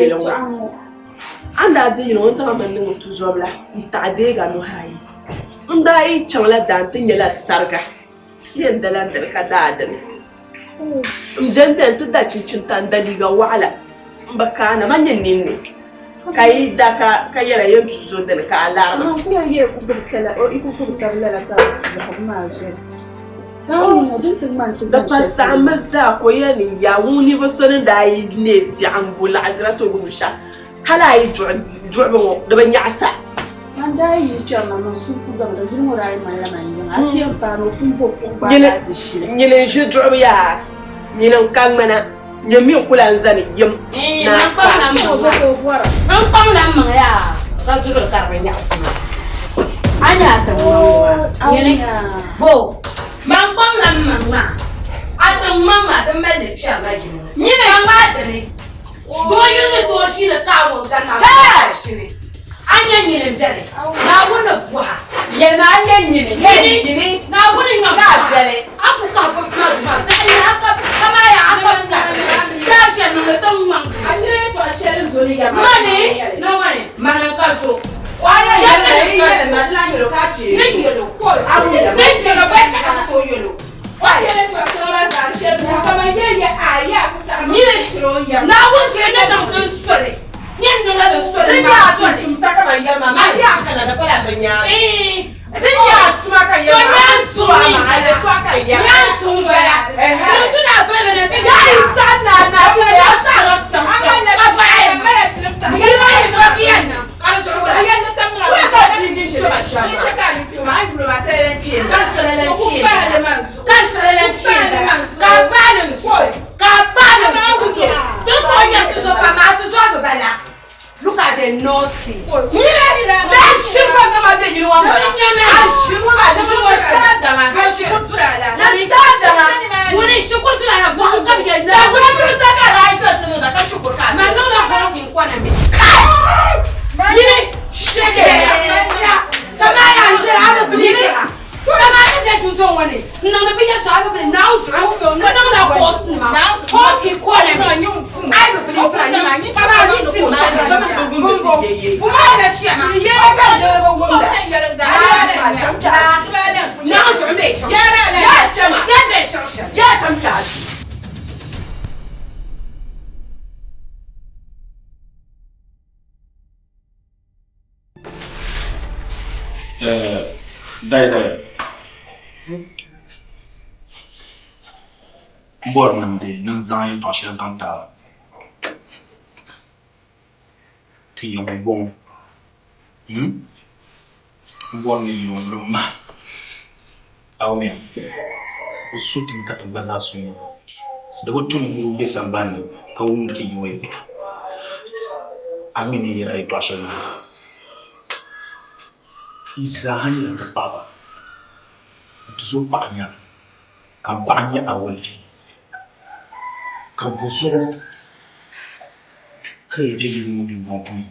yili ŋɔ. A ni daa deei yili ŋɔ n zaŋ a ma niŋ n tuzɔbila n-taɣi deegi a nuhi ayi. N daa yi chaŋla daa nti nyɛla sariga yɛn dala n dini ka daa dini. M beni beni ti da chinchini ka n da liiga waɣila m bi kaana man nyɛ ninni ka yi da ka yɛla yɛn tu zo dini ka a lari ma. Amaa ku yɛn yɛli ku gbubi tala o yi ku gbubi taba lala ka biɛhigu maa viɛla. Naawuni ŋɔ din ti ŋmani ti Di zaŋ pa shɛli saɣimmi zaa ka o yɛli ni yaa ŋun ninvuɣ so ni daa yi neei biɛɣu m-bo laɣidira ti o gbubi shɛli Hali a yi duɣibu ŋɔ di bi nyaɣisa. Man daa yi kpɛri na man suhu ku gami ka yili ŋɔ daa yi malila man yiŋa. A ti yɛn paai ni o pun bo kuɣu gbaai ka a ti ʒili. Nyini n-ʒi duɣibu yaa, nyini n-ka ŋmana, nyini mi n-ku lan zani yim ni a ka. N kpaŋla m maŋa yaa ka duɣiri ka di bi nyaɣisi ma. A nya a tiŋ maŋ maa? Nyini bo? Man kpaŋla m maŋ maa, a tiŋ maŋ maa di mali li kpɛrila yili ŋɔ. Nyini ka ŋmaai dini. Doo yili ni tooi shini ka a wum ka Naawuni shini. A nya nyini m-beni, Naawuni ni bɔha. Yɛlima a nya nyini, hey, nyini, Naawuni nya ka a viɛli. A ku kahi bɔbisi maa duma, biɛɣu nya a ka, kaman yaa a ka ka shaaʒia niŋli ti ŋmaŋ. Mani, mani n-ka zo. Yɛlima yi yɛlima di lan yɛl o ka a kpee. Ni yɛl o, ni yɛl o, bɛ chɛ ka ti tooi yɛl o. Naawuni shee ni niŋ din soli, yɛn niŋla din soli Din yaa tum tumsa kaman yɛlima maa, di yaa kana di pala bɛ nyaaŋa. Din yaa tuma ka yɛlima maa, tu a maa, a le tu a ka yɛra. Yaa yi saɣi naa naa ti bɛ a saɣirila ti chaŋ shɛm. Look at the nurses. Dai dai m bɔri ni n zaŋ yɛltɔɣa shɛli zaŋ ti a ti yiŋ m-bɔŋɔ m bɔri ni yiŋ di mahi a wumya bɛ su ti mi ka ti gba zaa su mi di bi tu ni niriba be sambani ni ka wum ti yiŋ ŋɔ yɛltɔɣa a mi ni yɛri a yɛltɔɣa shɛli maa Yi zaa nyɛla ti paɣiba. Di zo paɣa nya ka baɣa nyɛ a walichi, ka bɔ zuɣu ka yi be yili ŋɔ dundɔŋ puuni?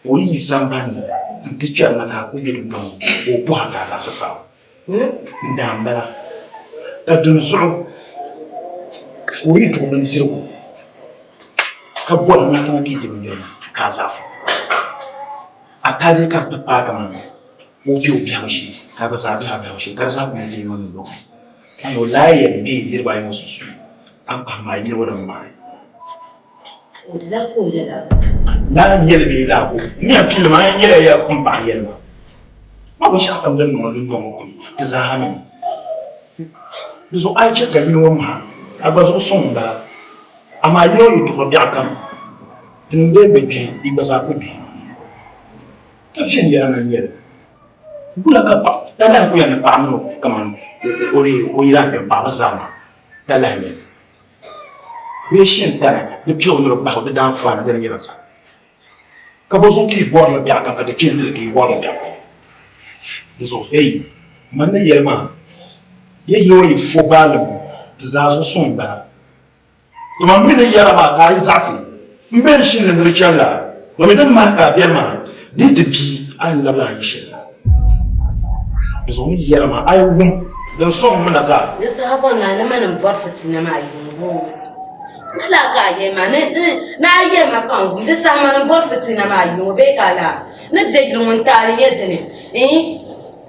O yi yi sambani ni nti kpɛrina ka a kul be dundɔŋ ni, ka o bɔh a ka a zaɣisi saɣim. N daa m-bala, ka dinzuɣu ka o yi duɣi bindirigu ka bɔhi a ka yi di bindirigu maa ka a zaɣisi. A taali ka di ti paai kaman o be o biɛhigu shee ka a gba zaa be a biɛhigu shee ka di zaa kuli nyɛ yino ni luɣili. Ka o lahi yɛn be niriba ayi ŋɔ sunsuuni a ni kpahim a yino ŋɔ din maai. Lala n-nyɛ li bee laa ko? N yɛn pili maa, n yɛn yɛla ya m paɣa yɛli ma. Maa binshɛɣu kam din niŋdi dundɔŋ ŋɔ puuni ti zaa mi. Di zuɣu a yi chɛ ka yino ŋɔ maha, a gba zuɣu suŋ m-bala. Amaa yino yi duɣiri biɛɣu kam, Din bee bi gbi, di gba zaa ku gbi. Ka viɛnyɛliŋga n-nyɛ li. Wula ka paɣ talahi ku yɛn ni paɣa mini o kaman o leei o yidaan bɛ paɣiba zaa maa talahi n-nyɛ li. Bee shintana di kpe o ni di kpahi o di daanfaani dini nyɛ ba zaa. Ka bɔ zuɣu ka yi bɔri li biɛɣu kam ka di kpe n-li ka yi bɔri li biɛɣu kam. Di zuɣu hei, man ni yɛli maa, yi yino yi fo baalim di zaa zuɣu suŋ m-bala. Dama m mi ni yɛra maa ka a yi zaɣisi m be n shini ni ni di chani la, domi din mahi ka a beni maa di yi ti bii, a ni labila a yi shɛli la. Di zuɣu n ni yɛra maa a yi wum din sɔŋ mi na zaa. Di saha ka o naan ni ma ni m bɔri fitina maa yi ŋ-ŋɔ. Lala ka a yɛli ma ni ni a yɛli ma ka n wum di saha mani n bɔri fitina maa yili ŋɔ bee ka a lahi ni bɛ yili ŋɔ n taali nyɛ dini iin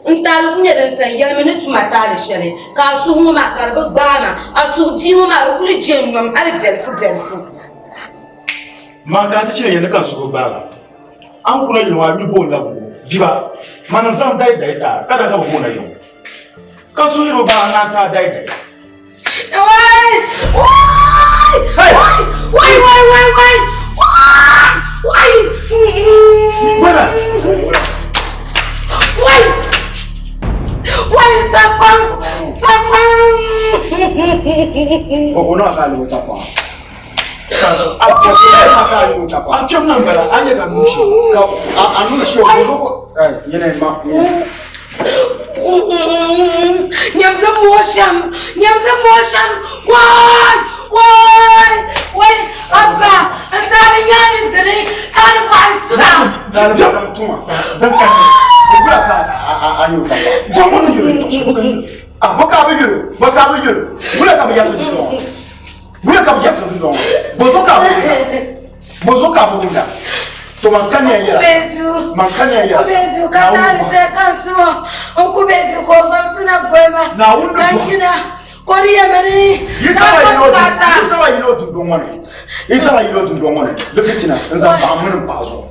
n taali ku nyɛ din sani yɛlimi ni tuma taali shɛli ka a suhu ŋɔ maa ka di bi gbaai ma a suhu bia ŋɔ maa di kuli je n nyom hali biɛlifu biɛlifu. Maa ka a ti chɛ yɛli ka n suhu gbaai ma a ni kuna yili ŋɔ a yuli booni la buɣu biba mani n zaŋ dayi dayi ti a ka daa ka bi booni a yili ŋɔ ka n suhu yiri bi gbaai a naan ti a dayi dayi. Wai! Wai! Hey! Wai! Wai! Wai! Wai! Wai! Wala! Wai! Wai! Sapang! Sapang! Koko na ka lugo chapa. A kpɛm na n-bala, a nyɛ ka nuu shee. Ka a nuu shee o ko eh yene ma. Nyam di mooi shɛm, nyam di mooi shɛm, waai waai waai abba n taari nyaani dini taari bɔɣi tuma. Taari bɔɣi tuma. Dan ka Bukura ka a nyu ka. Don wani yuri to shi buka yuri. Ah boka bi yuri, boka bi yuri. Wula ka bi yɛli ti dɔn. Wula ka bi yɛli ti dɔn. Bozo ka bi wunda. Bozo ka bi wunda. To man kan ya yɛla. Kubeju. Man kan ya yɛla. Kubeju ka taari shɛli ka n tuma n kubeju ka o vabisi na boli ma. Naawuni Ka n yina ka o di yɛli ni Yi saba yino dun yi saba yino dundɔŋ ŋɔ ni. Yi saba yino dundɔŋ ŋɔ ni. Di fitina n zaŋ paɣa mini n paɣa zuɣu.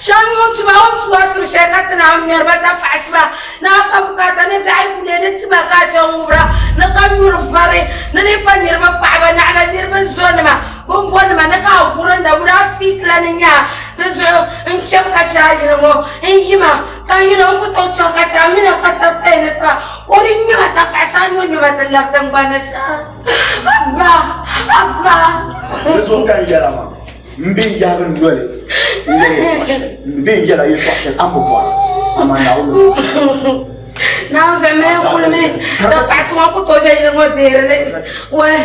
Shɛba ŋun tuma o ni tua turi shɛli ka ti naan ŋmɛri ba tapaɣisiba ni a ka bukaata ni biɛɣu yi kuli ni tima ka a chɛ ŋubira ni ka nyuri vari ni di pa niriba paɣaba naɣila niriba zonima bimbonima ni ka a gurinda ŋuna a fiikila ni nya a di zuɣu n chɛbu ka chɛ a yili ŋɔ n yima ka n yina n ku tooi chaŋ ka chɛ a mini ka tabitayi ni tiba ka o di ŋme ba tapaɣisi a nyo ŋme ba ti labi tiŋgbani ni shɛli Abba! Abba! Di zuɣu ka n yɛra maa. M be n-yahigi n noli n-yɛli yɛtɔɣ shɛli. M be n-yɛl a yɛtɔɣ shɛli a ni bi bɔra, amaa Naawuni mi bɔri. Naawuni zuɣu mali n kuli mi dapaɣisi ŋɔ ku tooi be yili ŋɔ deeri li. Wai!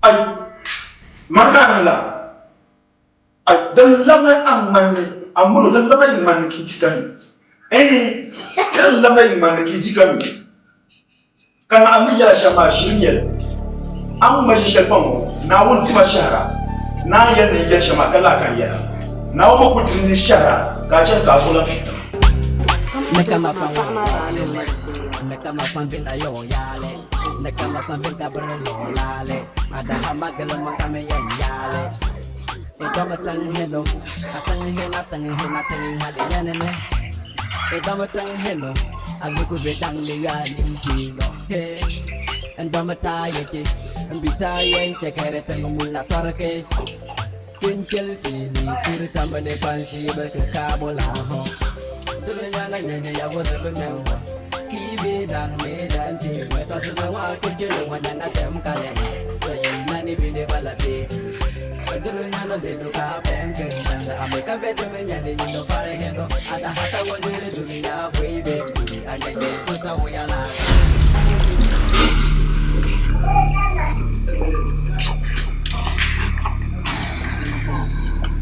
Ai, man ka la. Ai, dan lamai an ŋmanni, a mulo dan lamai ŋmanni ki di kami. Eh, dan lamai ŋmanni ki di kami. Ka na mi yɛla shɛm maa shiri nyɛli. A ni ŋma ʒi shɛli kpaŋ ŋɔ, Naawuni ti ma shɛhira. Naa yɛli ni n yɛli shɛm maa ka lahi ka n yɛla. Naawuni ma kuli ti ni shɛhira ka a chani ka a zuɣu lan fi tiŋa.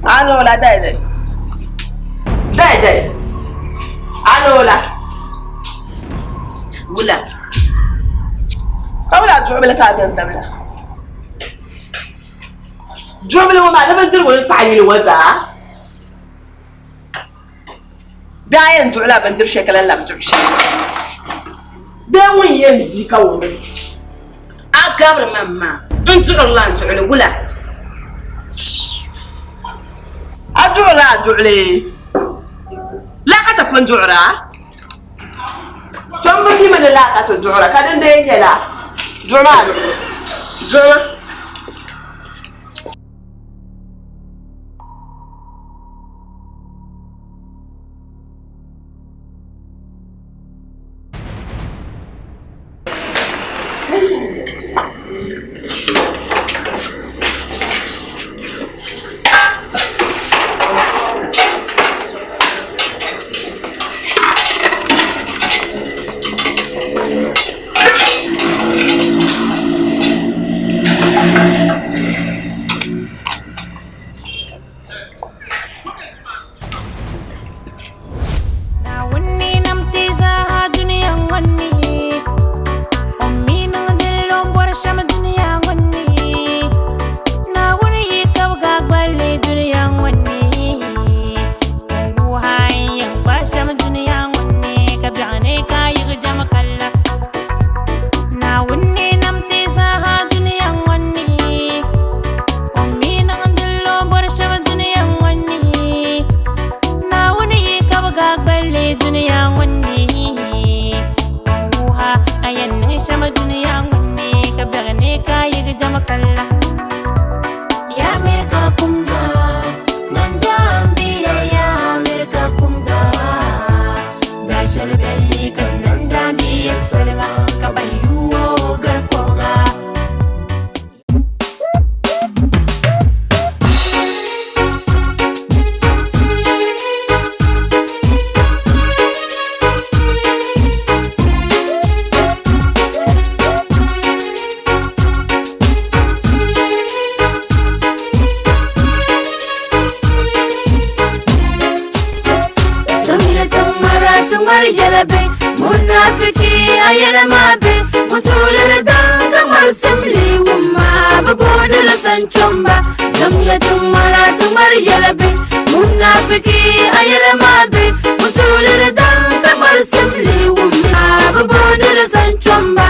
Anụla dede. Dede. Anụla. Wula. Ka wula duɣubili ka a zaŋ tamla. Duɣubili ŋɔ maa di bindirigu ni saɣi yili ŋɔ zaa. Bee a yɛn duɣila bindiri shɛli ka lahi labi duɣu shɛli. Bee ŋun yɛn di ka o mi di. A gabiri ma maa, n duɣirila n duɣili wula? A duɣirila a duɣili laa ka ti pun duɣira? Tom bi mi ni laa ka ti duɣira ka din dee nyɛ laa? Duɣimi a duɣili. Duɣimi. yɛla be Munafiki a yɛla maa be Mutuuliri daŋ ka ŋmari simli wumma Bɛ booni li sanchomba Zamiya ti ŋmara ti ŋmari yɛla be Munafiki a yɛla maa be Mutuuliri daŋ ka ŋmari simli wumma Bɛ booni li sanchomba.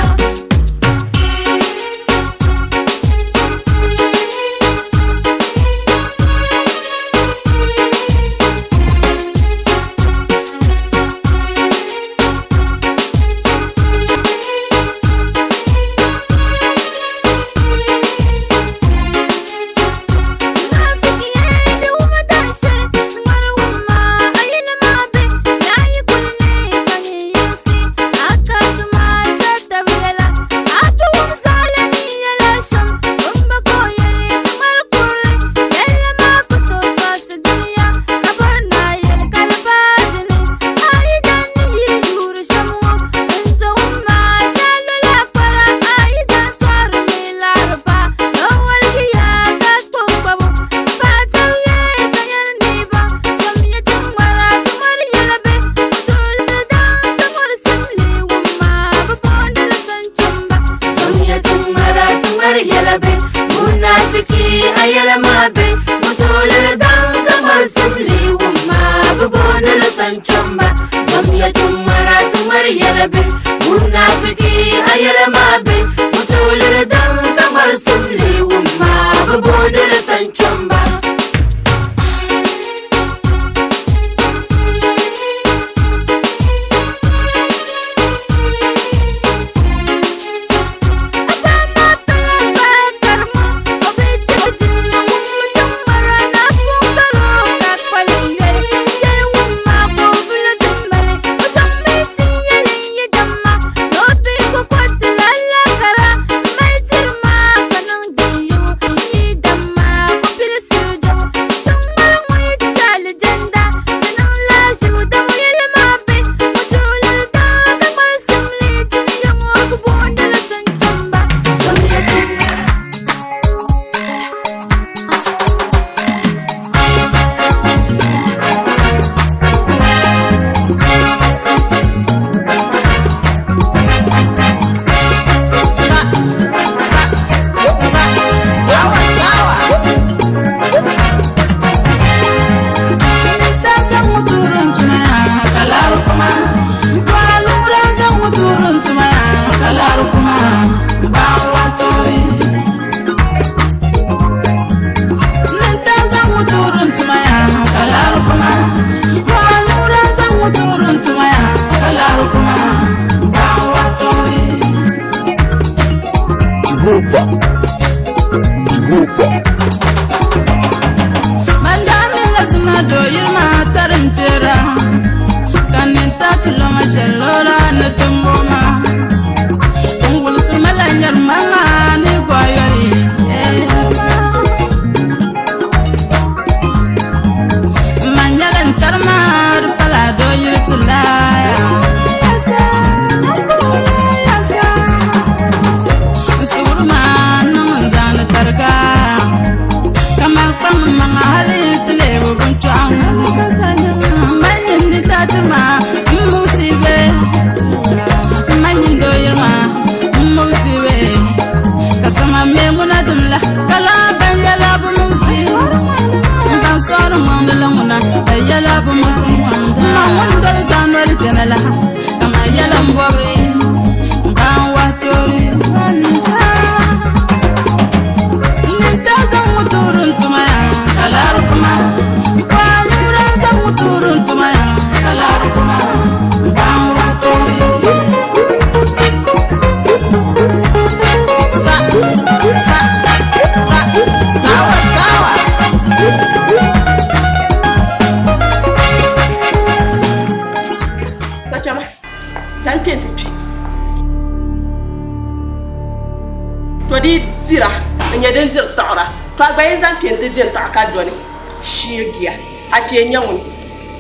To di dira n-nyɛ din diri taɣira, to a gba yɛn zaŋ kpe nti di n-taɣi ka dɔni sheegiya. A kpee n-nyɛ ŋuni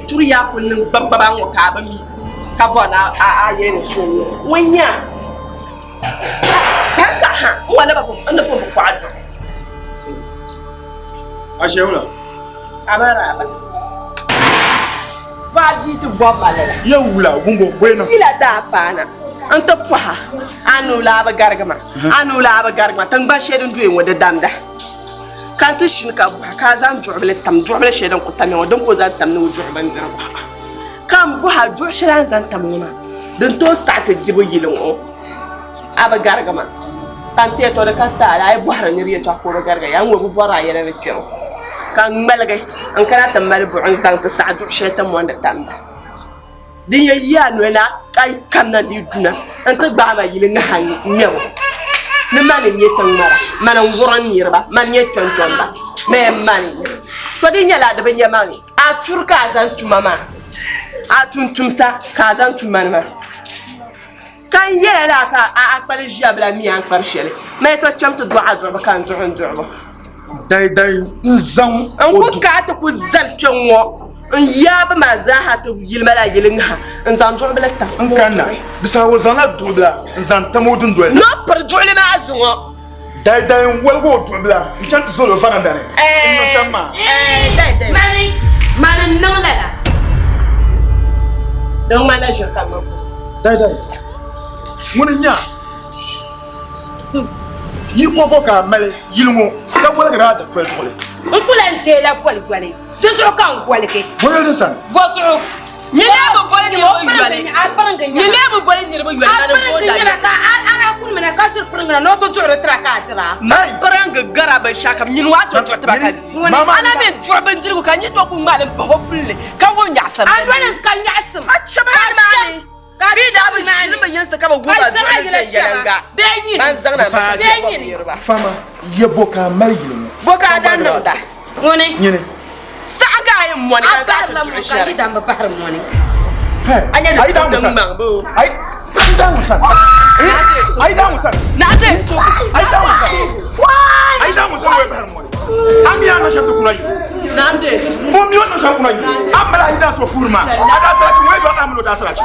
churi yaa kuli niŋ gbabigbaba ŋ-ŋɔ ka a bi mi ka bɔri ni a yɛli ni so n-nyɛ o. Ŋun nyɛ a? Saha ka ha n ŋɔ n ni pun bi kɔɣi duɣu. A shee wula? A maraaba. Bɔ a bia ti bɔbi ma lala. Yɛ wula gumbo bɔi niŋ. Yila daa paana n ti pɔha a ni o laa bi garigi ma, a ni o laa bi garigi ma, tiŋgbani shɛli din doya ŋɔ di damda. Ka n ti shini ka bɔha ka a zaŋ duɣubili tam duɣubili shɛli din ku tamya ŋɔ din ka o zaŋ tam ni o duɣi bindirigu. Ka n bɔha duɣu shɛli a ni zaŋ tam ŋɔ maa din tooi saɣi ti dibu yili ŋɔ a bi garigi ma. Ka n ti yɛli tɔ di ka taali a yi bɔhiri nir yɛtɔɣa ka o bi garigi ya n ŋɔ bi bɔri a yɛla ni kpe ŋɔ. Ka n ŋmaligi n kana ti mali buɣim n-zaŋ ti saɣi duɣu shɛli ti mondi tamda. Din yɛn yi a noli ni a yi kamina di yi duna nti gbaai ma yili ŋaha ŋmɛbu ni mani n-nyɛ tiŋmara, mani n-wurim niriba, mani n-nyɛ kpɛŋkpɛmba, mani mani. To di nyɛla di bi nya ma ni a turi ka a zaŋ tuma maa, a tumtumsa ka a zaŋ tu mani maa. Ka n yɛla laa ka a kpali ʒiya bila mi a ni kpari shɛli, mani to cham ti dɔɣi a duɣibu ka n duɣi n duɣibu. Daidai n-zaŋ o N ku ka a ti ku zali kpe ŋ-ŋɔ n yaabi maa zaaha ti yili ma la yili ŋaha n-zaŋ duɣubila tam. N kanna, di saha o zaŋla duɣubila n-zaŋ tam o dundoli ni. Ni o piri duɣuli maa zuŋɔ. Daidai n-woligi o duɣubila n-chaŋ ti zali o varanda ni n-niŋ shɛm maa. Daidai. Mani, mani n-niŋ lala. Di ŋmanila ʒiri ka ŋmabu. Daidai, ŋuni n-nyɛ a? Yi kɔŋko ka a mali yili ŋɔ ka woligiri a dapoli duɣuli. N ku lan deela goligoli, di zuɣu ka n goligi. Bɔ yoli sani? Bɔ zuɣu? Nyɛ lee bi boli niriba yoli. Nyɛ lee bi boli niriba yoli ka di booi da. Ka a daa kuni mi na ka ʒiri piriŋgi na ni o ti duɣiri tira ka a dira. Piriŋgi gara binshɛɣu kam nyini waa ti duɣi tiba ka di. A na mi duɣi bindirigu ka nyɛ to ku ŋmaali m-pahi o puli ni ka wum nyaɣisim. A noli n-ka nyaɣisim. A chɛma nimaani. Ka bɛ daa bi ʒini bɛ yinsi ka bɛ wuhi ba duɣili viɛnyɛliŋga ban zaŋna n-ti ka chɛ bɔbu niriba. Fama, ya bo ka a mali yili ŋɔ? Bo ka a daa niŋda? Ŋuni? Nyini. Saɣi ka a yi mɔni ka n daa ti duɣi shɛli. A barila mɔni ka yi dambi bahiri mɔni. A nya di ku din maŋ boo? Ayi daa ŋun sani. Ayi daa ŋun sani. Naa dee so. Ayi daa ŋun sani. Ayi daa ŋun sani wee bahiri mɔni. A mi a niŋ shɛm ti kuna yi. Naa dee so. O mi o niŋ shɛm kuna yi. A mali a yi daa so fuuri maa. A daa sarachi ŋɔ yi dɔɣi a mali o daa sarachi.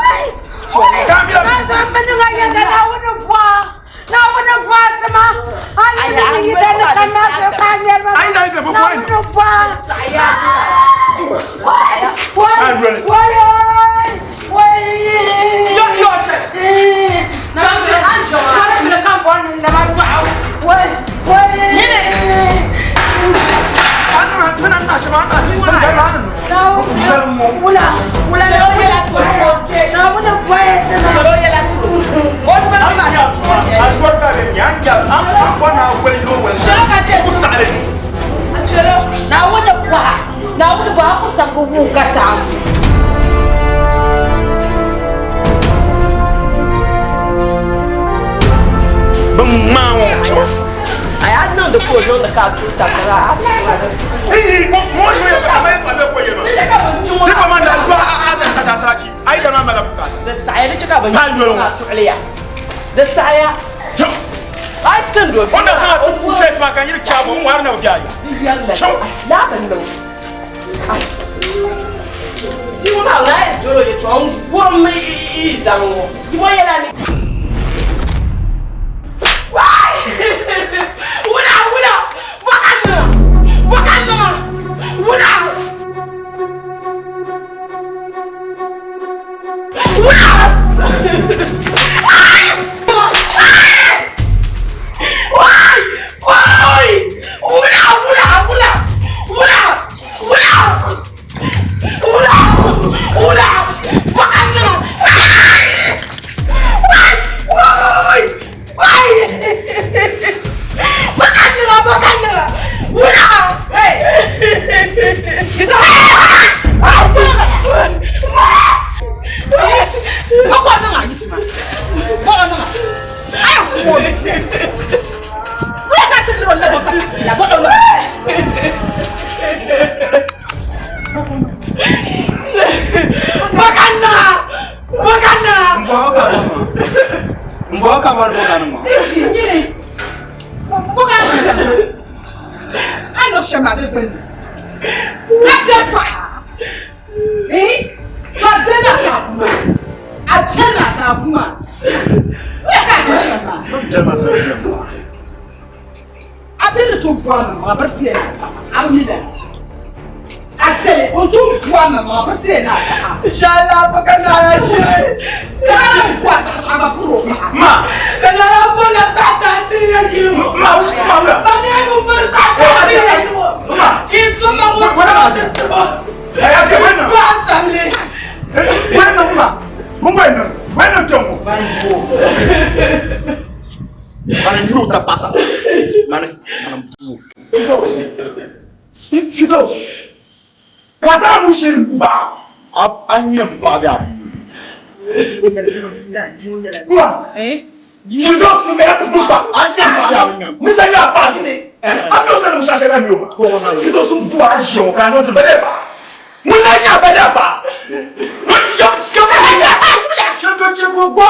Ka a mi a. Naa zaŋ bini ŋa yɛda Naawuni bɔha. Naawuni bɔha tima. A yi ni yi da ni ka naa so ka a ŋmɛri ma. Ayi daa yi bɛ bɔ bɔha. Naawuni bɔha. Ayi yoli. Naawuni bɔha ku sabigi wuhi ka saɣim. Bin ŋmaa ŋɔ. A yaa niŋdi ka o niŋdi ka a tuhi takara a Ihi, ŋɔ ni yɛ ka ma yɛ tɔɣa bɛ ko yɛ ma. Di pa man daa lɔhi a a daa sarachi. A yi dana mala bukaata. Di saɣaya di chɛ ka bin Taa yoli ŋɔ. tuɣili ya. Di saɣaya. A yi tindi o O na zaŋ a ti pu fɛs maa ka n yiri chaabo n ŋmahiri na o biɛhigu. Di yɛli Chaŋ. Laa bi niŋ. Ti ŋɔ maa ŋaa yi doli o yɛtɔɣa n wurim yi daŋ ŋɔ. Yi ŋɔ yɛla ni. Waai! Wula wula! Bɔka niŋa! Bɔka niŋa! Wula! Wula! Waai! Waai! Wula wula wula! Wula! Wula! Wula! Wula! Bɔka niŋa! Waai! Waai! Waai! Bɔka niŋa! Bɔka niŋa! Wula! Hey! Bɔkɔ niŋa yisima. Bɔkɔ niŋa. Aya kuo. Wula ka ti liro lebo ka taxi la bɔkɔ niŋa. Bɔka niŋa! Bɔka niŋa! Mbɔ ka bɔri bɔka niŋ maa. Nyini. Bɔka niŋ shɛm. A niŋ shɛm maa di gbunni. A bɛ paɣa. Eh? Ka bɛ na ka kuma. A bɛ na ka kuma. Wula ka niŋ shɛm maa. A bɛ ni to bɔri ma, a biri tiya. A mi la. A tɛli o tun bua ma ma bi tɛli na paɣa. Inshallah fa ka naya shiri. Ka bua paɣa so a ba puro paɣa. Ma. Ka naya bola saɣa ta ti ya ki. Ma ma wula. Ma ne mu bari saɣa ta ti ya ki. Ma. Ki so ma mo Wala ma se. Aya se wena. Ba samli. Wena ma. Mun wena. Wena tongo. Mani bo. Mani nyu ta pasa. Mani mani bu. Fidos. Ka ta mu shiri ba. A a nyem ba da. Ma. Eh? Fidos ni me ku ba. A nyem ba da. Nisa ya ba ni. A no sa no sa se na mi o. Fidos un bu a jo ka no de ba. Mun na nya ba da ba. Yo yo Chego chego go.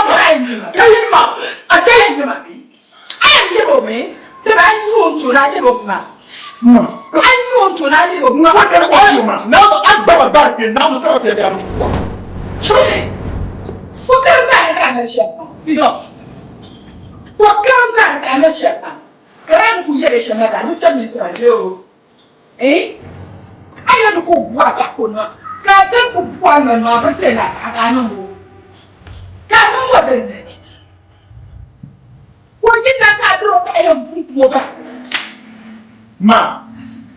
Kayi ma. A kayi ma. A yɛn lebo mi. Tɛbɛ a nyu tu na lebo ma. Ma. A nyu tu na lebo ma. Wa ka ko ma. Na a gba ba ba ke na so ta te ya no. Shuri. Ko kari na ka na shɛm. No. Ko kari na ka na shɛm. Kari ku yɛrɛ shɛm ka ni tɛ mi sɔrɔ de o. Eh? A yɛn ko bua ka ko na. Ka tɛ ku bua na na bi tɛ na a ka na mo. Ka na mo de ne. Ko yi na ka dɔrɔn ka yɛn bu mo ba. Ma.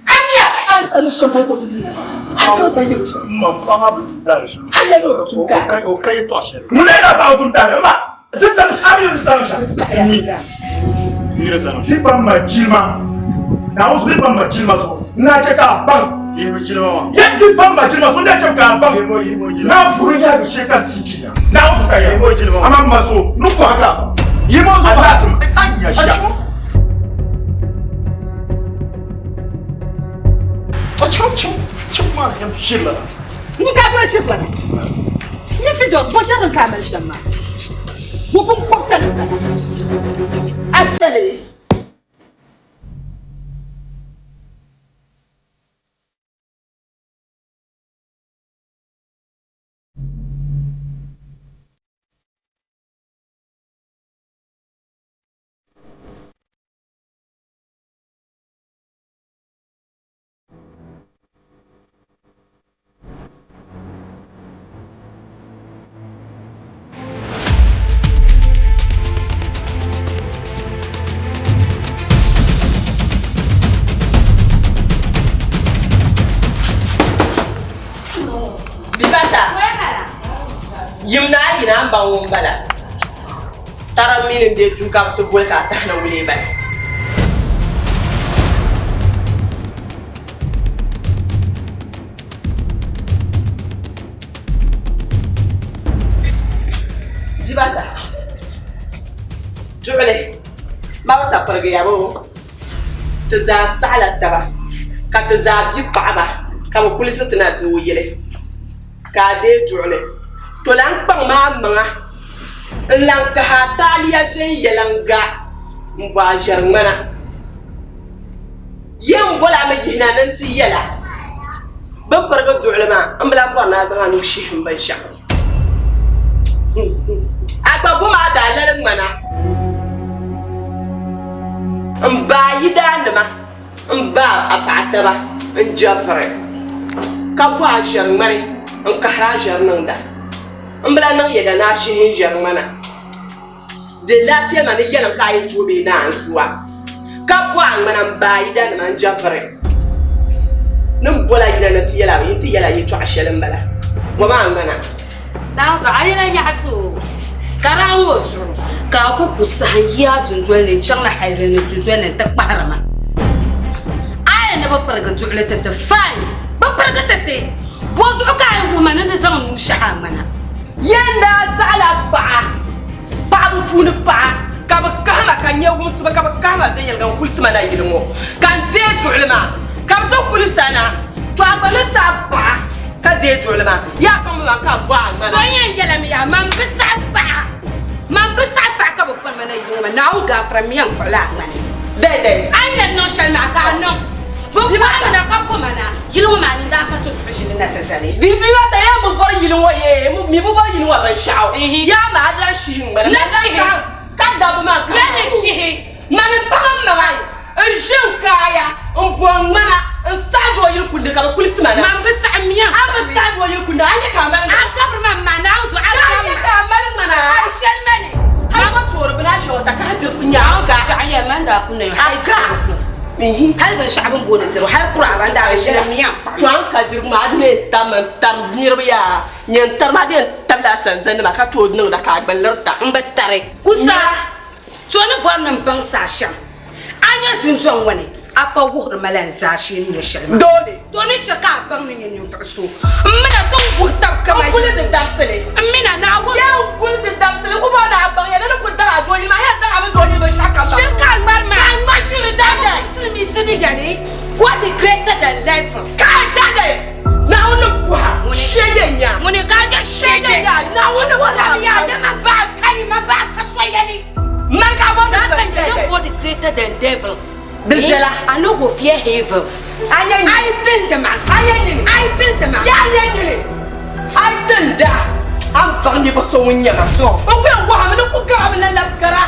A mi a ka an sanu sɔmɔ ko tugu. A t'o sɔn yɛrɛ sɔrɔ. Ma ba ma bu da shi. A yɛrɛ o O ka. kai o kai to shi. Mun na ba tun da ma. Ti sa a mi sa sa. Ni re sa no. Ni ba ma jima. Na o so ba ma jima so. Na che ka ban. Yi mo jilo ma. Ye ti ba ma jima so na che ka ban. Yi mo yi mo jilo. Na furu ya bi she ka tiki na. Na o so ka ya. Yi mo jilo ma. Ama ma so nu ko aka. Yi mo so Allah sim. An ya sha. A chau chau chau ma yam shilla. N ka bɛ shiri la ni Fidos bɔ jɛri n ka mali shɛm maa bo bin kɔbita ni bala A tɛli. Bibata. Yim na ayi na n baŋ ŋun bala. Tara mini n deei duu ka bi ti boli ka a tahina wulee bala. Bibata. Duɣuli. Ma bi sa pirigiya boo. Ti zaa saɣila taba ka ti zaa di paɣaba ka bi kulisi ti na doo yili ka a deei duɣuli. To lan kpaŋ maa maŋa n lan kahi a taaliya viɛnyɛliŋga m-bɔ a ʒiɛri ŋmana. Yɛn boli a mi yihina ni n ti yɛla bɛ ni pirigi duɣuli maa m bi lan bɔri ni a zaŋ a nuu shihi m binshɛɣu. A gba bom a daalali ŋmana m-ba a yidaannima m-ba a paɣa taba n-jɛviri ka bɔ a ʒiɛri ŋmani n-kahiri a ʒiɛri niŋda. M bi lan niŋ yɛda ni a shihi n ʒiɛri ŋmana. Di lafiya ma ni yɛlim ka a yi tooi bee naanzua ka bɔ a ŋmana m-ba a yidanima n-jɛviri ni m bɔla yina ni ti yɛla yi ti yɛla yɛtɔɣa shɛli m-bala. Bɔm a ŋmana. Naanzu a yɛla nyaɣisi o ka daa ŋɔ o zuɣu ka a ku ku saha n-yi a dundoli ni n-chaŋ la hali ni dundoli ni nti kpahiri ma. A yɛli ni bɛ pirigi duɣili ti ti, fine, bɛ pirigi ti ti. Bɔzuɣu ka a yɛn wuhi ma ni di zaŋ n nuu shɛhi a ŋmana? Yɛn daa zaɣila paɣa, paɣaba puuni paɣa, ka bɛ kahi ma ka nya wumsibu ka bɛ kahi ma viɛnyɛliŋga n-kulisi ma na yili ŋɔ ka n deei duɣili maa ka bɛ ti kulisi a na. To a gba ni saɣi paɣa ka deei duɣili maa, yaa kpaŋ ma ka bɔ a ŋmana. So n yɛn yɛlimi yaa, man bi saɣi paɣa, man bi saɣi paɣa ka bɛ bɔri ma na yili ŋɔ maa, Naawuni gaafara mi yɛn kpuɣila a ŋmani. Dai dai. A ni yɛn niŋ shɛli maa ka a niŋ. Bɛ bɔri ma na ka bo ma na yili ŋɔ maa ni n daa pa ti zuɣu ʒili na ti zali. Di bi ba ta yaa mi bɔri yili ŋɔ yee, mi bi bɔri yili ŋɔ binshɛɣu. Yaa ma a lan shihi ŋmani. Na shihi. Ka dabba maa ka. Ya ni shihi. Mani paɣa m maŋa n ʒi n kaaya n bo n ŋmana n saɣi doo yili kundi ka bɛ kulisi ma na. Man bi Ayya man daa ku niŋ hali dirigu hali binshɛɣu bin booni dirigu hali kuraaba n daa bi ʒila miya To a ni ka dirigu maa a ni yɛn tam n tam niriba yaa nyɛ n tari maa di yɛn tabila a sanzanima ka tooi niŋda ka a gba lirita. N bi tari. Kusa, to ni bɔri ni m baŋ saha shɛm a nya dundɔŋ ŋɔ ni a pa wuhiri ma la n zaashee ni nyɛ shɛli maa. Doole. To ni chɛ ka a baŋ ni nyɛ ninvuɣ so m mina ti ni wuhi tab kaman N guli di dabisili. M mina ni a wuhi. Yɛn guli di dabisili ku bɔri ni a baŋ ya ni ni ku daŋ a doli maa, yɛn daŋ a mi doli binshɛɣu kam Shiri ka a ŋmari maa. Ka a ŋma shiri dada. Silimiinsi ni yɛli, God is greater than life. Ka a dada Naawuni ni bɔha shege nya. Ŋuni ka a nyɛ shege. Nya Naawuni ni bɔha. Ya ya ma ba ka yi ma ba ka so yɛli. Mali ka a bɔri ni That kind of God is greater than devil. Di viɛla. I no go fear evil. A nyɛ nyini. A yi tindi ma. A nyɛ nyini. A yi tindi ma. Ya nyɛ nyini. A yi tinda. A ni baŋ ninvuɣ so ŋun nyɛ ma. N ku yɛn gɔhimi ni ku garimi la lab gara.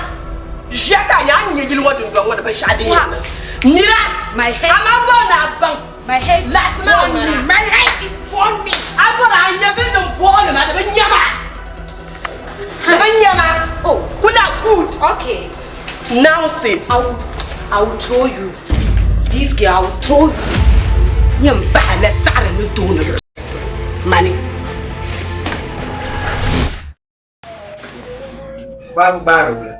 Ʒiya ka a nya a ni nyɛ yili ŋɔ dundɔŋ ŋɔ ni binshɛɣu din yɛn niŋ. Nira, My head. amaa bɔri ni a baŋ. My head is Laɣisi ma on me. ŋmana. My head is on me. A bɔri a nya bɛ ni bɔɣili ma di bi nya ma. Di bi nya ma. Oh. Kula good. Okay. Nonsense. I will throw you. This girl, I will throw you. Yɛn bahi la saɣiri ni dooni luɣ mani. Gbaari gbaari wula.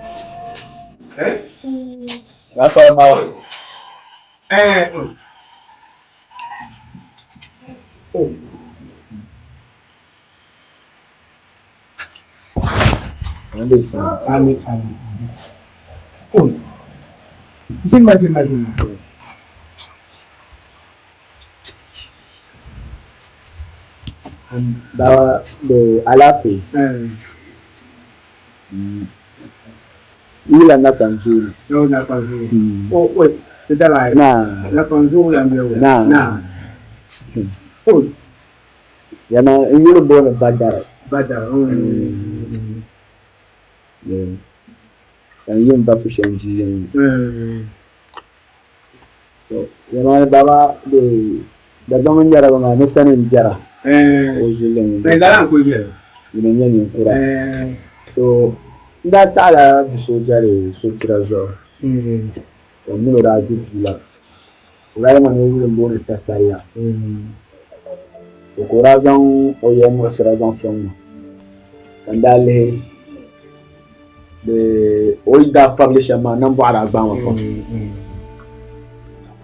Eh? Gafa ma. Eh. Oh. Amin, amin. Oh. Zima, zima, zima. Baba de alaafee. Yila Napanzuuni. Yo Napanzuuni. Oh, wait. Ti dala. Na. Napanzuuni la mbe Na. Na. Oh. Yana n yuli booni Badara. Badara. Ka n yi m ba Fushan ʒii ni. To yɛlimaŋli baba de Dagbaŋ n nyɛra maa ni sani n biɛra o ʒilli ŋɔ ŋuni n nyɛ ninkura. To n daa taɣila bi so jɛli sotira zuɣu ka n mini o daa di fiila. O daa yɛli ma ni o yuli n booni Tasariya. To ka o daa zaŋ o yɛlimuɣisira zaŋ sɔŋ ma ka n daa lihi o yi daa fabili shɛm maa nambɔɣu daa gbaai ma pam.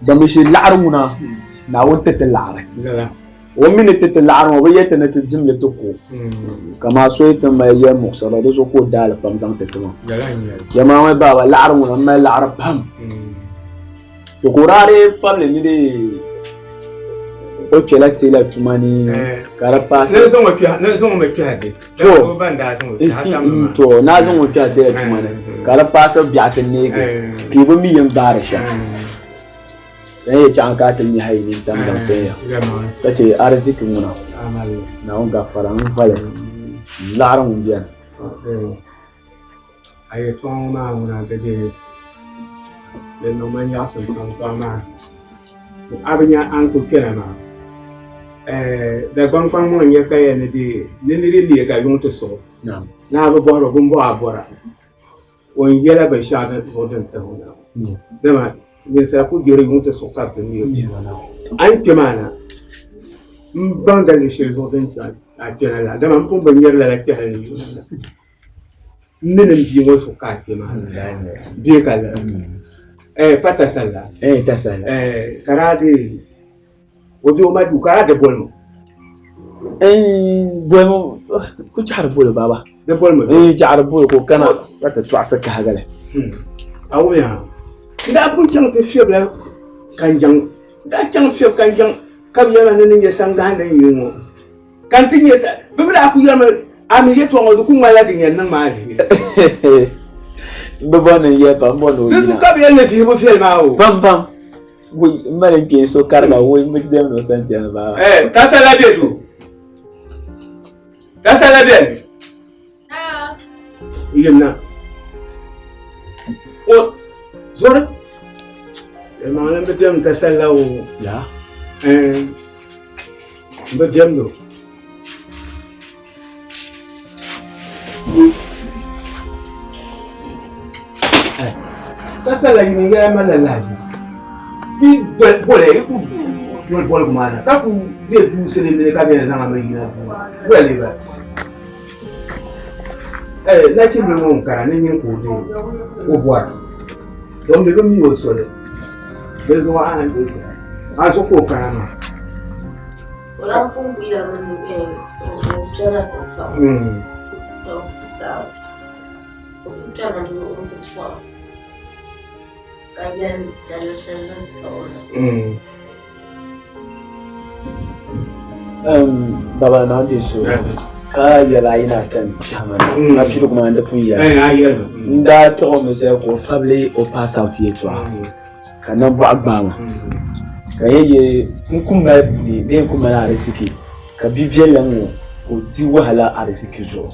Domishi laɣiri ŋuna Naawuni ti ti laɣiri. O mi ni ti ti laɣiri ŋɔ o bi yɛli ti ni ti dimli ti ku o. Kaman so yi ti mali yɛlimuɣisira di zuɣu ka o daali pam zaŋ ti ti ma. Yɛlimaŋli baaba laɣiri ŋuna m mali laɣiri pam. To ka o daa dii fabili ni dee o kpɛla teela tuma ni ka di paasi. Ni zaŋ o kpɛhi ni zaŋ o mi kpɛhi bi. To O ban daa zaŋ o kpɛhi a tam maa. To naa zaŋ o kpɛhi teela tuma ni ka di paasi biɛɣu ti neegi ka i bi mi yɛn gbaari shɛm. N yɛ chaŋ ka a ti nya hayi nintam zaŋ tin ya ka chɛ ariziki ŋuna Naawuni gafara n vali n laɣiri ŋun beni. A yɛtɔɣa ŋɔ maa ŋuna di dee di niŋ ma nyaɣisim pam tɔ amaa a bi nya a ni kuli kpɛna maa Dagbaŋ kpaŋ ŋɔ n-nyɛ ka yɛli ni dee ni niri leei ka yuŋ ti suɣi ni a bi bɔhiri o bini bɔhi a bɔra o ni yɛla binshɛɣu zuɣu din tahi o na dama ninsala ku gbiri yuŋ ti suɣi ka bɛ ti neei o a ni kpe maa na m baŋ daliri shɛli zuɣu din chɛ a kpɛna la dama m pun bi nyari lala kpɛhili ni yuŋ la. N ni niŋ bia ŋɔ zuɣu ka a kpe maa bee ka lala eh pa tasalla eh tasalla eh ka daa di o bɛ o ma duu ka daa di bolimi eh bolimi ku chaɣari bolo baba di bolimi eh chaɣari bolo ka o kana ka ti tɔɣisi kahigili a wumiya n daa pun chaŋ ti fiɛbila kanjaŋ n daa chaŋ fiɛbi kanjaŋ ka bi yɛli ma ni ni nyɛ sangahindi n yi ŋɔ Ka n ti nyɛ bɛ mi daa ku yɛlimi a mi yɛtɔɣa ŋɔ di ku ŋmanila din yɛn niŋ maa aliheri. Bɛ bɔri ni n yɛli pam, m bɔri ni o Di yina. zuɣu ka bɛ yɛli ni vihibu viɛli maa o. Pam pam. Wui, m mali n kpeen so kariga, wui, m bi dɛmdi o sani chani baa. Eh, tasala be du. Tasala beni. Yimna. O, zori. Yɛlimaŋli m bi dɛmdi tasala o. Ya. Eh, m bi dɛmdi o. Nasala yini yɛla malila lahaʒiba. Bi doli boli yi ku doli boligu maa na ka ku be duu silimli ka bɛ zaŋ mi yina duu maa. Wula lee bala? Eh, nachimbili ŋɔ n-kara ni nyini ka o deei o bɔra. Don bɛ bi mi o soli. Di zuɣu a ni deei a zuɣu ka o kana maa. O lan pun kuyila mi ni o kpɛrila tiŋ To, o ku kpɛrimi ni o ti pɔhim ka yɛli daliri shɛli din taɣi o na. Baba naa be so ka yɛli a yi na ka n kpɛhi ma na ka piligu maa n di pun yɛli n daa taɣi o mi zali ka o fabili o pass out yɛltɔɣa ka nambɔɣu gbaai ma ka n yɛn yɛ n ku mali buni bee n ku mali ariziki ka bi viɛlli ŋ-ŋɔ ka o di wahala ariziki zuɣu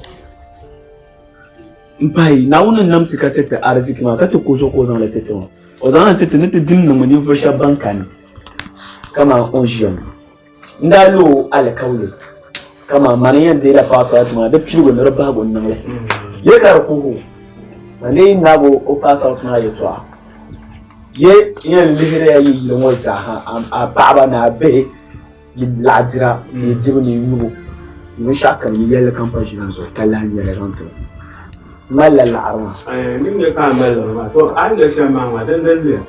M pahi, Naawuni ni nam ti ka ti ti ariziki maa, ka ti ku o zuɣu ka o zaŋ li ti ti ŋɔ. O zaŋ li ti ti ni ti dim niŋmi ninvuɣ shɛb bɛn kani kaman o ni ʒiya ŋɔ. N daa lo o alikauli kaman mani n-yɛn deela paɣisarati maa di piligu ni di bahigu n-niŋ li. Ye ka di kuhi o, man lee yi naag o paɣisarati maa yɛtɔɣa. Ye n-yɛn lihiri ya yi yili ŋɔ zaa ha, a paɣiba ni a bihi. Yi laɣidira, ni dibu ni nyubu, ni binshɛɣu kam, yi yɛlli kam pa ʒina zuɣu, talahi n-nyɛ li zaŋ ti ba. M malila laɣiri maa. Ni nyɛ ka a mali liɣiri maa, to a ni yɛli shɛm maa maa, dindali luya.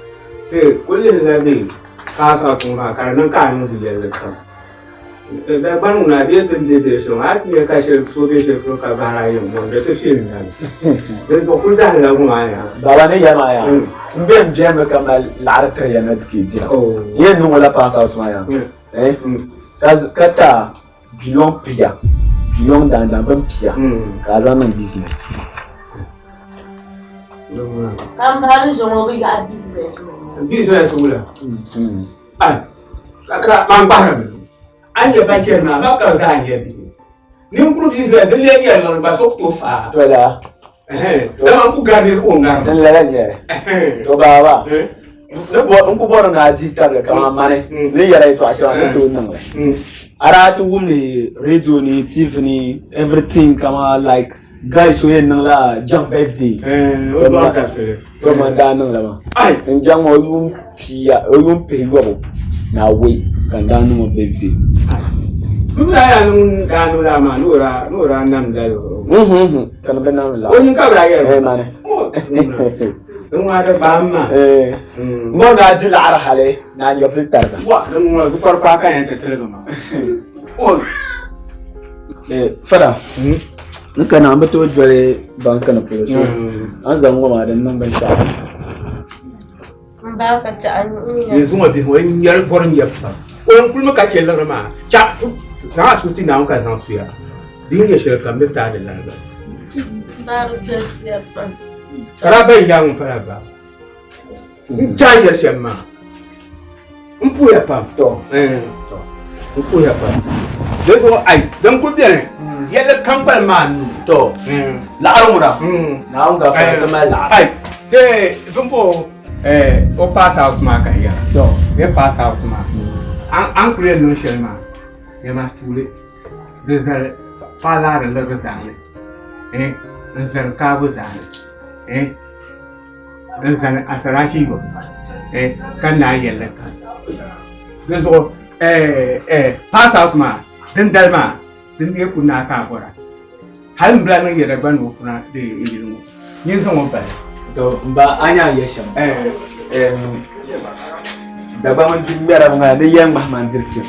Ti kul lihirila bɛ pass out ŋɔ maa ka di niŋ ka a niŋdi yɛlli kam. Dagbaŋ ŋuna a bee ti ni be bɛ shɛm, a ti nya ka shɛli so be shɛli polo ka bahiri a yɛm ŋɔ n-di ti filim dali. Dinzuɣu kul dahirila ŋɔ maa yaa. Baba ni yɛli maa yaa, m be m bɛhimi ka mali laɣiri tiri ya na ti ka yi dira. N yɛn niŋ o la pass out maa yaa, eh, ka ti a biliɔŋ pia, biliɔŋ daandan bin pia ka a zaŋ niŋ business. Ka m ba ni zaŋ o bi yaɣi business ŋɔ. Business wula? Ai, ka ka man gbahirimi. A ni yɛ ba chɛri maa, ba ka zaa n-yɛ bihi. Ninkuri business din lee nyɛri liɣiri gba so ku tooi faai. To laa. Dama n ku gari niri ka o ŋarima. N lala nyɛli. To baaba, ni bɔ n ku bɔri ni a dihi tabili kaman mani ni yɛra yɛtɔɣa shɛŋa ni tooi niŋ li. A daa ti wum li radio ni TV ni everything kaman like guy so yɛn niŋla jaŋ birthday. O dɔɣi kabisili. To man daa niŋla maa. N jaŋ maa o yuun pia o yuun pihi yɔbu ni awɔi ka n daa niŋ o birthday. M daa yaa ni ŋun daa niŋ lala maa ni o daa ni o daa nam lala o. Ka ni bi nam la. O nyin ka bi daa yɛli. Ee mani. Din ŋɔ a di baam maa. Ee. M bɔri ni a di laɣiri hali ni a nyɛvuli tariga. Wa din ŋɔ zukɔri kpaa ka yɛn ti tiligi maa. Fara. N kana n bi tooi doli banki ni polo so a ni zaŋ ŋɔ maa di niŋ binshaɣu. Yanzu ŋɔ bihi ŋɔ n nyɛri bɔri nyɛ pam o n kuli mi ka chɛ liɣiri maa cha zaŋ a suhu ti Naawuni ka zaŋ suya di yi nyɛ shɛli kam di taai di lahi ka daa ba yaa ŋun pala ba n cha yɛli shɛm maa n puhiya pam n puhiya pam di zuɣu ai din kuli bɛni yɛlli kam kpalim maa nuu to laɣiri ŋuna Naawuni gafara ti mali laɣiri ai te bimbo o pass out maa ka n yɛra to bɛ pass out maa an kuli yɛn niŋ shɛli maa yɛma tuuli di zali paɣa laɣiri liɣiri zaani n zali kaabu zaani n zani asarachi yɔbu ka naai yɛlli kam di zuɣu pass out maa dindali maa din dee ku naai ka a bɔra hali n bila niŋ yɛda gba ni o kuna di n yili ŋɔ nyin zaŋ o bali to n ba a nya yɛ shɛm Dagbaŋ n di ŋmɛra ŋa ni yɛn ŋmahi ma n diri tim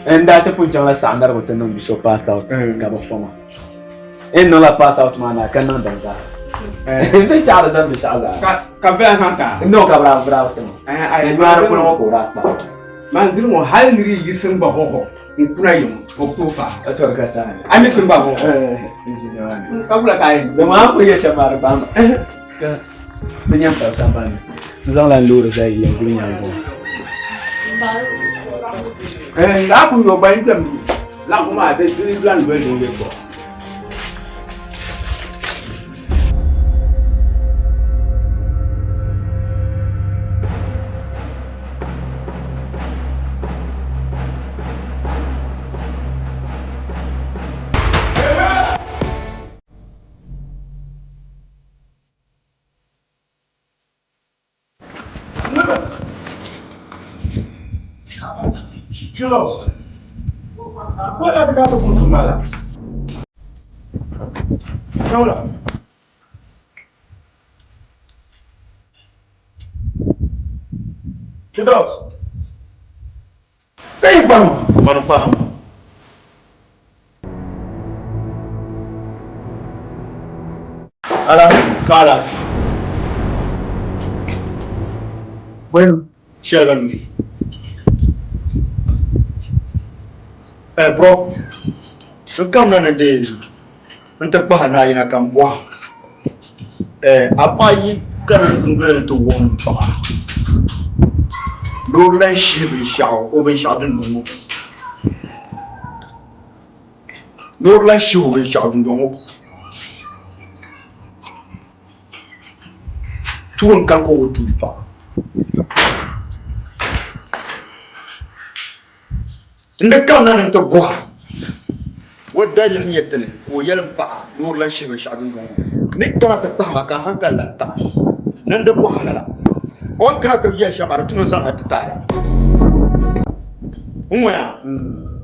n daa ti pun chaŋla saɣanarigu ti niŋ bi so pass out ka bi fɔma n niŋla pass out maa na ka niŋ din gari n bɛ chaɣari zaŋ binshaɣu zaa ka bɛ zaŋ ta no ka bɛ daa bi tima so nyaari polo ŋɔ ka o daa kpa man diri ŋɔ hali niri yi yiɣisi gba hɔhɔ n kuna yi ŋɔ o ku tooi faa a tɔri ka taai a mi sin gba hɔhɔ ka wula ka a yɛn di maa ku yɛ shɛm maa di gbaai ma ka di nyɛ tabi sambani n zaŋla n loori zali yɛn guli nyaangi ŋɔ laa ku nyɔ gba n kpɛm laɣafu maa di lan doli din yɛ tɔ Jules, what have you got to do to my Jonah. Kidos. Hey, Banu. Banu Paham. Ala, kala. Bueno, Sheldon. Eh, bro. N kamina ni dee n ti kpahi naayina ka n bɔhi eh, a paɣa yi kana n ti wuhim paɣa ni o lahi shihi binshɛɣu o binshɛɣu dundɔŋ ŋɔ puuni ni o lahi shihi o binshɛɣu dundɔŋ ŋɔ puuni tuun kani ka o tuui paɣa. N di kamina ni n ti bɔha o daliri nyɛ dini ka o yɛli m paɣa ni o lahi shihi binshɛɣu dundɔŋ ŋɔ ni kana ti kpahi ma ka hankali lan taɣi ni n di bɔha lala. O ni kana ti yɛli shɛm maa di tu ni n zaŋ li ti taai la. N ŋɔya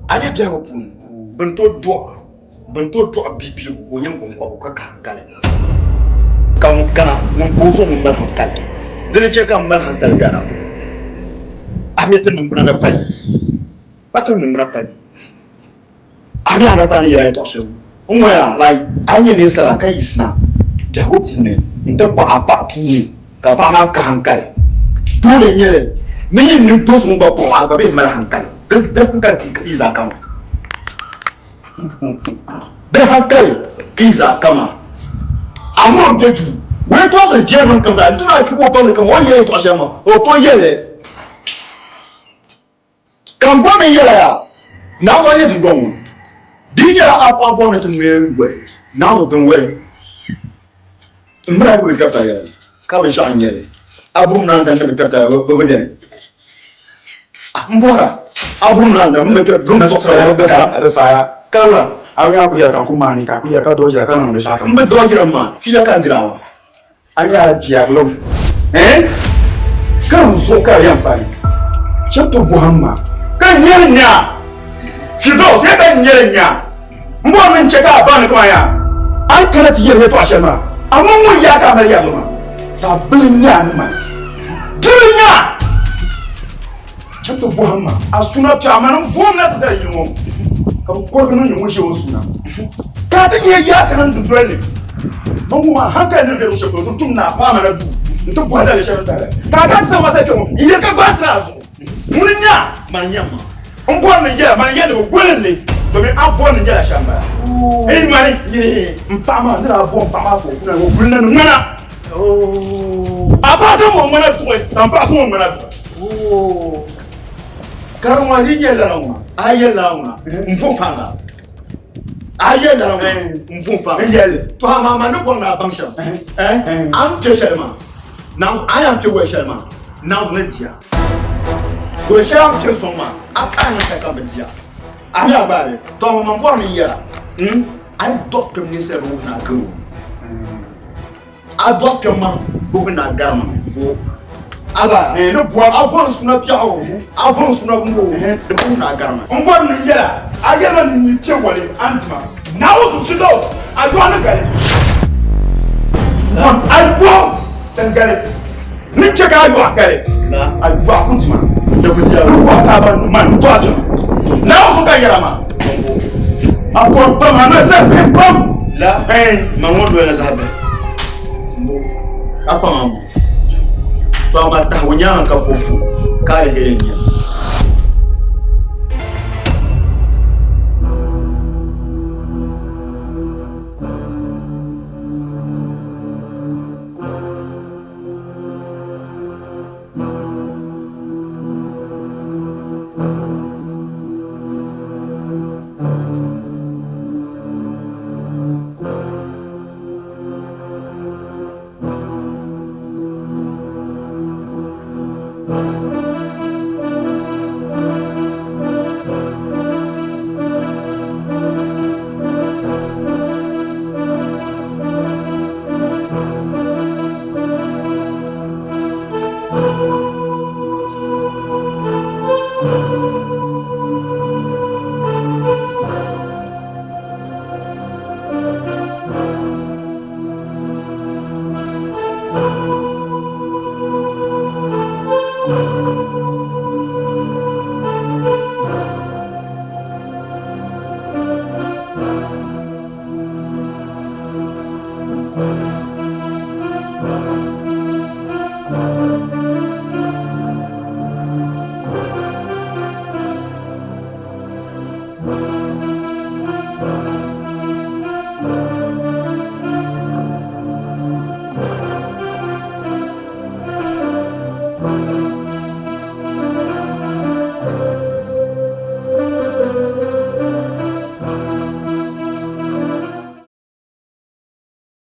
a nyɛ biɛhigu puuni bɛ ni tooi dɔɣi bɛ ni tooi dɔɣi bia biligu ka o nyɛ biŋkɔbigu ka ka hankali ka ŋun kana ŋun ka o zuɣu ŋun mali hankali dini n-chɛ ka m mali hankali gana a mi ti niŋgbuna ni pali pa ti niŋgbuna pali a mi a na zaa ni yɛla yɛltɔɣa shɛli n ŋɔya like a nyɛ ninsala ka yiɣisina biɛhigu puuni n-ti kpaɣi a paɣa puuni ka paɣa maa ka hankali dole n nyɛli ni yi ni do so ŋun gba kpuɣi a gba bee mali hankali di hankali yi zaa kama Di hankali ka yi zaa kama a ŋɔ n-be duu wee tɔɣisiri jɛrilim kam zaa n-ti a kpi ka o baŋ ni kaman o ni yɛli yɛltɔɣa shɛli maa o tooi yɛli li. Ka m bɔri ni n yɛl a yaa, Naawuni n-nyɛ dundɔŋ ŋɔ. Di yi nyɛla a paɣa bɔri ni ti ŋme wali, Naawuni bini wali. M mini a yi bi kpɛrita yɛli ka binshɛɣu n-nyɛ li, a buɣim naandan ni bi kpɛrita bɛ bi beni. M bɔhira, a buɣim naandan mi bi kpɛrita bɛ bi beni. Ka wula? A mi a ku yɛli ka n ku maani ka a ku yɛli ka dɔɔjira ka niŋdi shɛɣu kam. M bi dɔɔjira m-maa, fiila ka n dira maa. A nyɛla jɛrilim eh? Ka n zuɣu ka di yɛn pa ni chɛ ti bɔhim ma ka n nyɛli nya Firdaus ya ka n nyɛli nya m bɔri ni n chɛ ka a baŋ ni kaman yaa a yi kana ti yɛli yɛtɔɣa shɛli maa a ŋun ŋun yaa ka a mali yɛrili maa zaɣ bili n-nyɛ a ni mali dibili nya chɛ ti bɔhim ma a suna piɛɣu mani n vuhim na ti zali yili ŋɔ ka bɛ kɔrigi niŋ nyɛ ŋun ʒe o suna ka a ti nyɛ yaa kana n dundoli ni man ŋun maa hankali ni be luɣushɛli polo di tum ni a paai ma na duu n-ti bɔhi daliri shɛli din tahili ka a daa ti zaŋ ma zali kpe ŋɔ n-yɛli ka gbaai tiri a zuɣu ŋuni n-nyɛ a man nyɛ ma n bɔri ni n yɛla man yɛli ni bɛ golim li domin a bɔri ni n yɛla shɛm m-bala eyi mani m paɣa maa ni daa bɔ m paɣa maa ka o kuna o guli na ni ŋmana a paɣa zaŋ o ŋmana duɣi ka m paɣa zaŋ o ŋmana duɣi Kariŋ maa yi nyɛ lala ŋɔ a yi yɛli lala ŋɔ n bo faŋga a yi yɛli lala ŋɔ n bo faŋga n yɛli to amaa maa ni bɔri ni a baŋ shɛm a ni kpɛ shɛli maa a yɛn kpɛ wali shɛli maa Naawuni ni diya wali shɛli a ni kpɛ sɔŋ maa a paɣa niŋ shɛli ka bi diya a mi a gba bɛ to amaa man bɔri ni n yɛla a yi dɔɣi kpɛm ninsali bi wuhi ni a gari o A dɔɣi kpɛm maa gbubi ni a gari ma a gba ni bɔri a vɔri suna biɛɣu a vɔri suna gumbo di bi wuhi ni a gari ma. N bɔri ni n yɛla a yɛlima ni n yi kpe wali a ni dima Naawuni zuɣu Firdaus a yɔɣu ni gali a yɔɣu din gali ni chɛ ka a yɔɣu gali a yɔɣu ku dima n bɔri ka a baŋ ni man n dɔɣi kpɛma Naawuni zuɣu ka n yɛla maa a bɔri pam a ni zali bihi pam. La ma ŋɔ dola zaɣ bihi a kpaŋ a ŋɔ to amaa tahigu nyaaŋa ka fo ka aliheri n-nyɛ li.